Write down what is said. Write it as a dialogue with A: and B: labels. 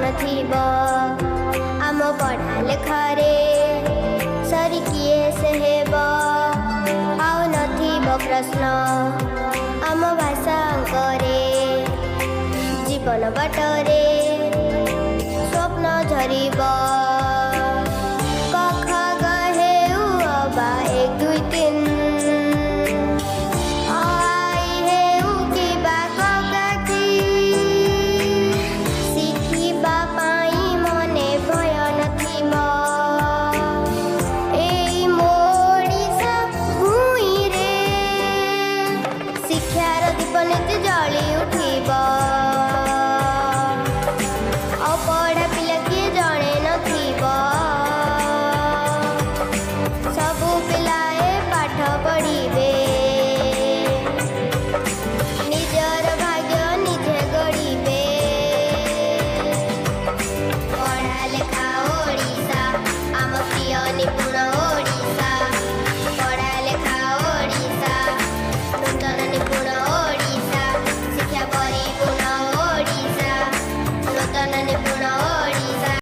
A: ନଥିବ ଆମ ପଢ଼ା ଲେଖାରେ, ସରି କିଏ ସେ ହେବ? ଆଉ ନଥିବ ପ୍ରଶ୍ନ ଆମ ଭାଷା ଅଙ୍କରେ। ଜୀବନ ବାଟରେ ସ୍ୱପ୍ନ ଝରିବ।